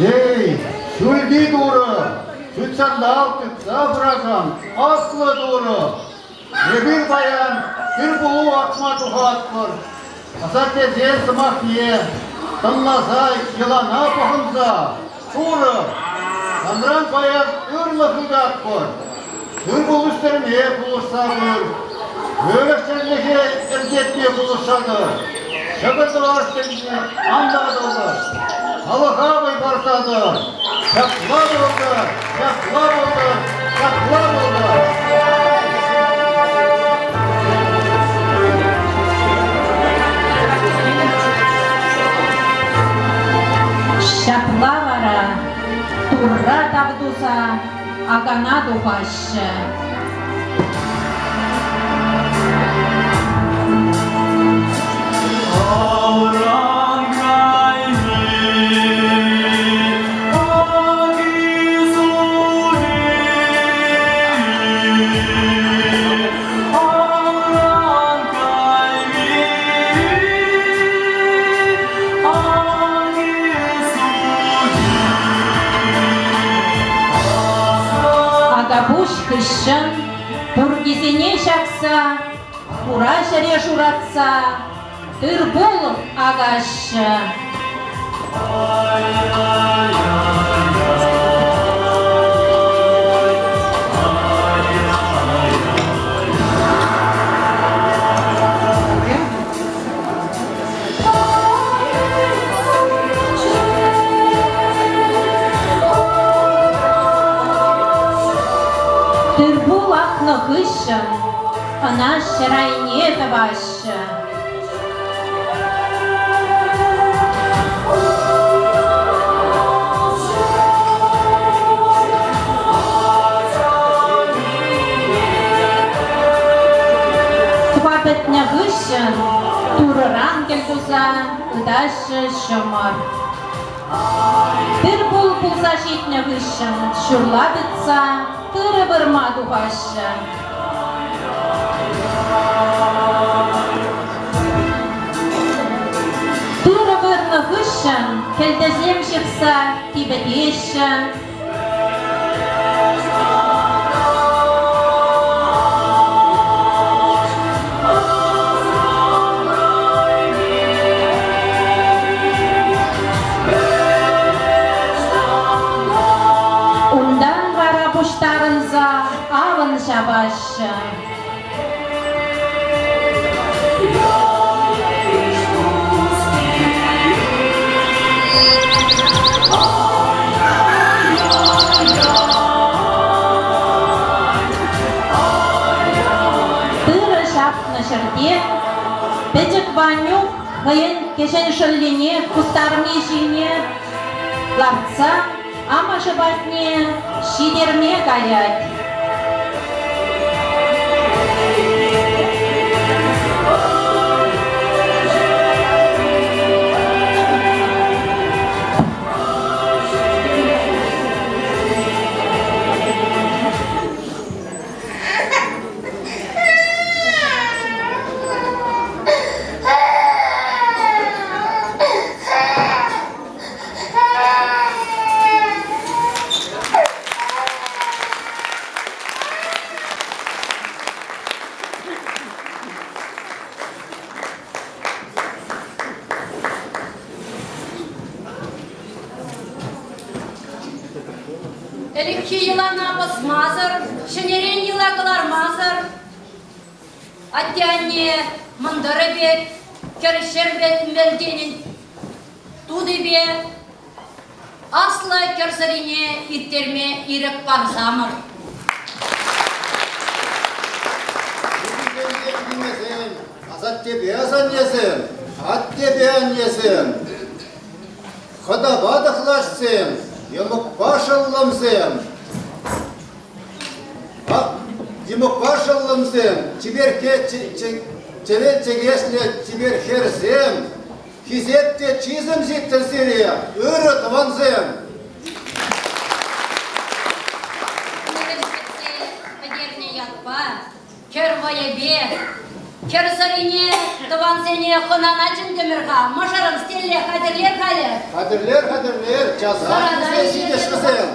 Эй, ҫӳлти Турӑ, ҫутҫанталӑк тытса пыракан аслӑ Турӑ! Эпир паян тыр-пулу акма тухатпӑр. Асаттесен сӑмахне тӑнласа, йӑлана пӑхӑнса Турӑ, санран паян ырлӑх ыйтатпӑр. Тыр-пул ӳстерме пулӑшса пыр. Выльӑх-чӗрлӗхе ӗрчетме пулӑшса тӑр. Ҫӑкӑр тӑвас тӗлне ан татӑлтӑр. Халӑха вӑй парса тӑр. Ҫапла пултӑр, ҫапла пултӑр, ҫапла пултӑр. Ҫапла вара Турра тав туса акана тухаҫҫӗ. Алран кайми Алран кайми Акапуҫ хыҫҫӑн пуркисене ҫакса, хура ҫӗре шуратса тыр-пул акаҫҫӗ. Тыр-пул акнӑ хыҫҫӑн ӑна ҫӗр айне тӑваҫҫӗ. Тӑва пӗтнӗ хыҫҫӑн Турӑран кӗлтуса ытаҫҫӗ ҫӑмӑр. Тыр-пул пулса ҫитнӗ хыҫҫӑн ҫурла тытса тырӑ вырма тухаҫҫӗ. Тырӑ вырнӑ хыҫҫӑн кӗлтесем ҫыхса типӗтеҫҫӗ. Унтан вара пуҫтарӑнса авӑн ҫапаҫҫӗ. Тырӑ ҫапнӑ ҫӗрте пӗчӗк Ванюк хӑйӗн кӗҫӗн шӑллине кустарми ҫине лартса амӑшӗ патне ҫитерме каять. Ӗлӗкхи йӑлана пӑсмасӑр, ҫӗнӗрен йӑла кӑлармасӑр Атте-анне мӑнтӑрӗ пек, кӗр пек мӗлтенӗн тутипе аслӑ кӗрсӑрине ирттерме ирӗк парсамӑр. Килмесен, асаттепе асаннесем, аттепе аннесем, хӑтапа тӑхлачсем, йӑмӑкпа шӑллӑмсем, Йӑмӑкпа шӑллӑмсем, чиперкке чӗвен чӗкеҫлӗ чипер хӗрсем, Хисеп те чысӑм ҫиттӗр сире, ырӑ тӑвансем! Университетре пӗтернӗ ятпа кӗр вӑйӗпе кӗр сӑрине тӑвансене хӑнана чӗнтӗмӗр-ха. Мӑшӑрӑм стелле хатӗрлер халӗ. Хатӗрлер, хатӗрлер, часах килсе ҫитӗҫ вӗсем.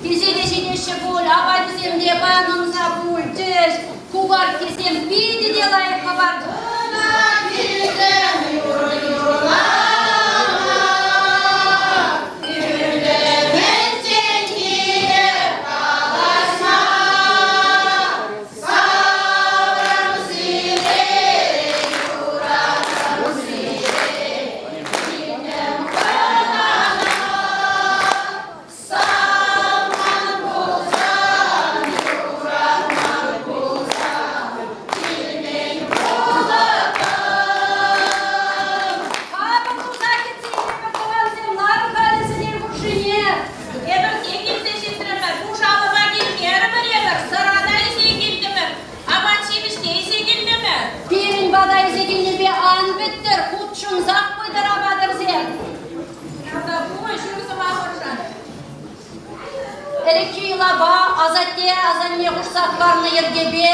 Килсе те ҫитеҫҫӗ пуль, апачӗсем те панӑнса пулчӗҫ. Кукарккисем питӗ те лайӑх хӑпарчӗҫ. Юрӑ юрлама, ӳлӗмӗнчен киле калаҫма. Саврӑм сире, юратӑм сире, килтӗм хӑнана. Саман пулсан, юратман пулсан, килмен пулӑттӑм. Хапӑл туса кӗтсе илӗпӗр тӑвансем, лару-халӗ сӗтел хушшине. Эпӗр те килсе ҫитрӗмӗр, пуш алӑпа килмерӗмӗр эпӗр, сӑрана илсе килтӗмӗр, апат-ҫимӗҫне илсе килтӗмӗр. Пирӗн пата илсе килнипе ан пӗттӗр, хутшӑнсах пытӑр апатӑрсем. Ялта пулӑ ҫур сӑмахӑршӑн. Ӗлӗкхи йӑлапа асатте-асанне хушса хӑварнӑ йӗркепе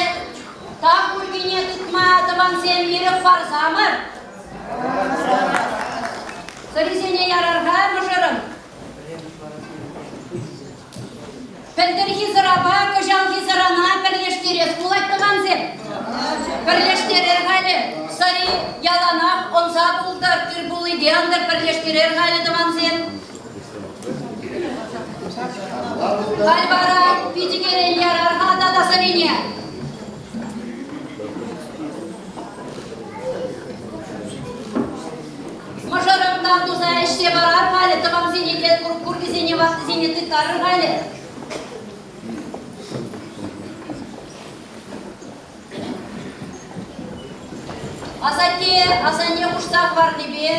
тав куркине тытма тӑвансем ирӗк парсамӑр. Сӑрисене ярар-ха, мӑшӑрӑм. Пӗлтӗрхи сӑрапа кӑҫалхи сӑрана пӗрлештерес пулать тӑвансем. Пӗрлештерер халӗ. Сӑри яланах ӑнса пултӑр, тыр-пуллипе антӑр пӗрлештерер халӗ тӑвансем. Халь вара питӗкерен ярар-ха тата сӑрине. Мӑшӑрӑм тав туса ӗҫсе парар халӗ, тӑвансене те куркисене, ваттисене тыттарӑр халӗ. Асатте, асанне хушса хӑварнипе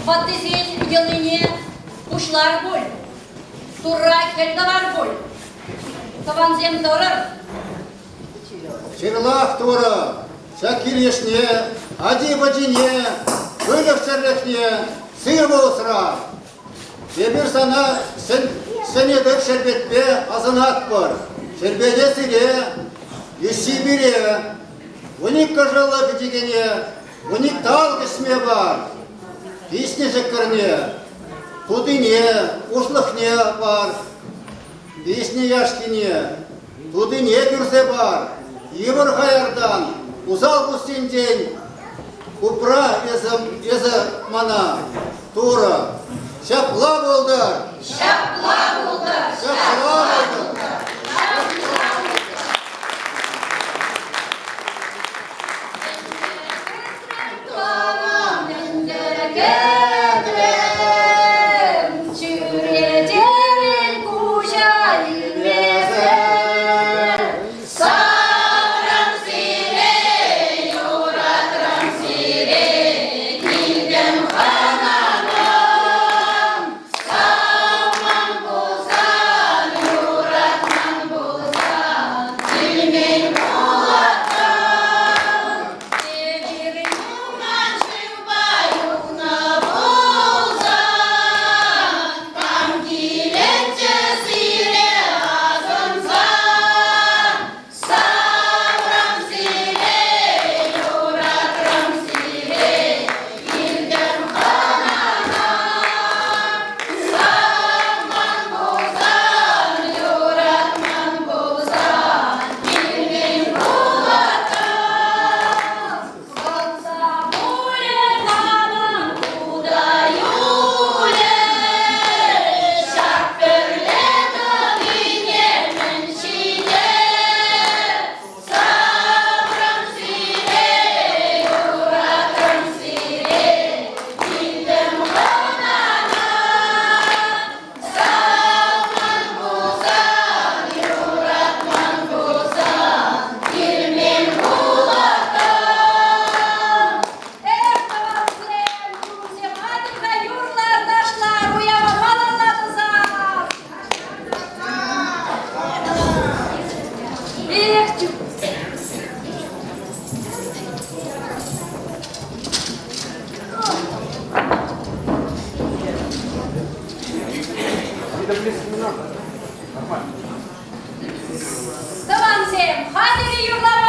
ваттисен йӑлине пуҫлар пуль, Турра кӗл тӑвар пуль. Тӑвансем тӑрӑр. Ҫырлах Турӑ, ҫак кил-йышне, ачи-пӑчине, выльӑх-чӗрлӗхне сывӑ усра. Эпир сана ҫӗнӗ шерпетпе асӑнатпӑр. Шерпете сире, йышши пире, вуник кӑшӑллӑ пӗчӗкене вуник тал ӗҫме пар. Пиҫнӗ ҫӑкӑрне, тутине, ушлӑхне пар. Пиҫнӗ яшкине, тутине кӳрсе пар, йывӑр хаяртан, усал куҫсенчен упра эсӗ мана, Турӑ. Ҫапла пултӑр! Ҫапла пултӑр! Ҫапла пултӑр! Тӑван ӗнтӗ кӗтрем, чӳречерен куҫа илмесӗр. Саврӑм сире, юратрӑм сире, килтӗм хӑнана. Савман пулсан. Сильно близко не надо. Нормально. Тӑвансем, хатӗр-и юрлама?